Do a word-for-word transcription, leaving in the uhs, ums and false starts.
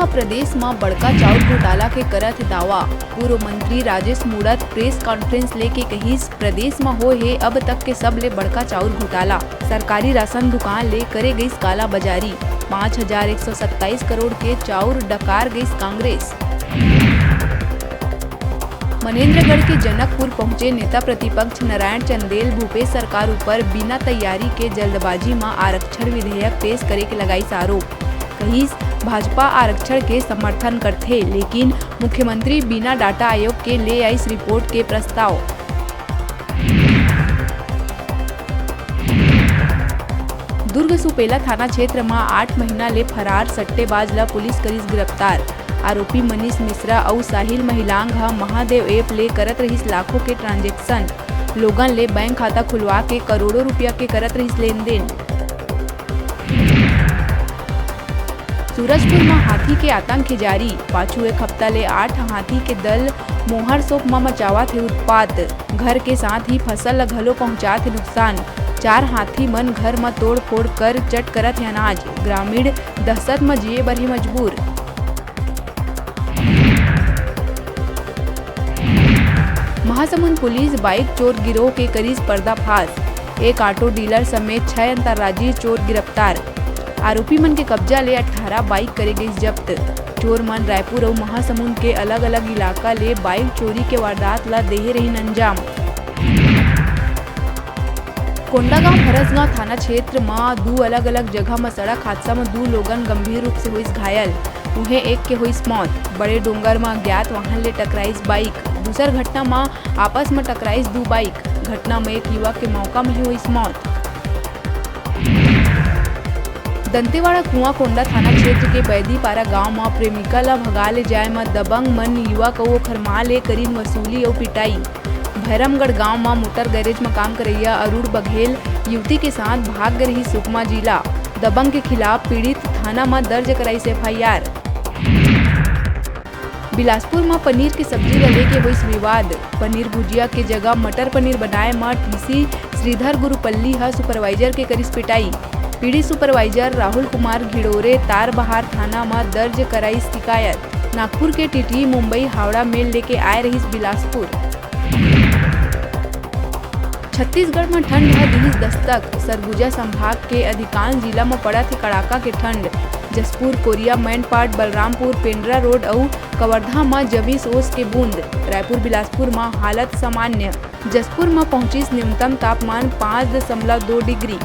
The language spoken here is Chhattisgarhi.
प्रदेश म बड़का चाउर घोटाला के करत हे दावा। पूर्व मंत्री राजेश मूणत प्रेस कॉन्फ्रेंस लेके कहिस, प्रदेश म होए हे अब तक के सबले बड़का चाउर घोटाला। सरकारी राशन दुकान ले करे गइस कालाबाजारी। पाँच हजार एक सौ सत्ताईस करोड़ के चाउर डकार गइस कांग्रेस। मनेन्द्रगढ़ के जनकपुर पहुंचे नेता प्रतिपक्ष नारायण चंदेल भूपेश सरकार ऊपर बिना तैयारी के जल्दबाजी म आरक्षण विधेयक पेश करे के लगाइस आरोप। कहिस, भाजपा आरक्षण के समर्थन करथे, लेकिन मुख्यमंत्री बिना डाटा आयोग के ले आइस रिपोर्ट के प्रस्ताव। दुर्ग सुपेला थाना क्षेत्र म आठ महीना ले फरार सट्टेबाज ल पुलिस करिस गिरफ्तार। आरोपी मनीष मिश्रा अउ साहिल महिलांग ह महादेव ऐप ले करत रहिस लाखों के ट्रांजैक्शन। लोगन ले बैंक खाता खुलवा के करोड़ों रुपया के करत रहिस लेन देन। सूरजपुर म हाथी के आतंक हे जारी। पाछू एक हफ्ता ले आठ हाथी के दल मोहर सोप म मचावत हे उत्पात। घर के साथ ही फसल ल घलो पहुंचात हे नुकसान। चार हाथी मन घर म तोड़फोड़ कर चट करत हे अनाज। ग्रामीण दहशत म जिए बर हे मजबूर। महासमुंद पुलिस बाइक चोर गिरोह के करिस पर्दाफाश। एक ऑटो डीलर समेत छह अंतर्राज्यीय चोर गिरफ्तार। आरोपी मन के कब्जा ले अट्ठारह बाइक करे गइस जब्त। चोर मन रायपुर अउ महासमुंद के अलग-अलग इलाका ले बाइक चोरी के वारदात ला देहे रहिन अंजाम। कोंडागांव भरसगांव थाना क्षेत्र म दू अलग-अलग जगह म सड़क हादसा म दू लोगन गंभीर रूप से होइस घायल। उहें, एक के होइस मौत। बड़े डोंगर म अज्ञात वाहन ले टकराइस बाइक। दूसर घटना म आपस म टकराइस दू बाइक। घटना म एक युवक के मौका म ही होइस मौत। दंतेवाड़ा कुआंकोंडा थाना क्षेत्र के बैदीपारा गांव म प्रेमिका ल भगा ले जाय म दबंग मन युवक अउ ओखर मां ले करिन वसूली अउ पिटाई। भैरमगढ़ गांव म मोटर गैरेज म काम करइया अरुण बघेल युवती के साथ भाग गे रहिस सुकमा जिला। दबंग के खिलाफ पीड़ित थाना म दर्ज कराइस एफ आई आर। बिलासपुर म पनीर के सब्जी ल लेके होइस विवाद। पनीर भुजिया के जगह मटर पनीर बनाए म टीसी श्रीधर गुरुपल्ली ह सुपरवाइजर के करिस पिटाई। पीड़ित सुपरवाइजर राहुल कुमार घिड़ोरे तारबहार थाना म दर्ज कराइस शिकायत। नागपुर के टीटी मुंबई हावड़ा मेल लेके आए रहिस बिलासपुर। छत्तीसगढ़ म ठंड ह दिहिस दस्तक। सरगुजा संभाग के अधिकांश जिला म पड़त हे कड़ाका के ठंड। जशपुर, कोरिया, मैनपाट, बलरामपुर, पेंड्रा रोड अउ कवर्धा म जमिस ओस के बूंद। रायपुर, बिलासपुर म हालत सामान्य। जशपुर म पहुंचिस न्यूनतम तापमान पाँच दशमलव दो डिग्री।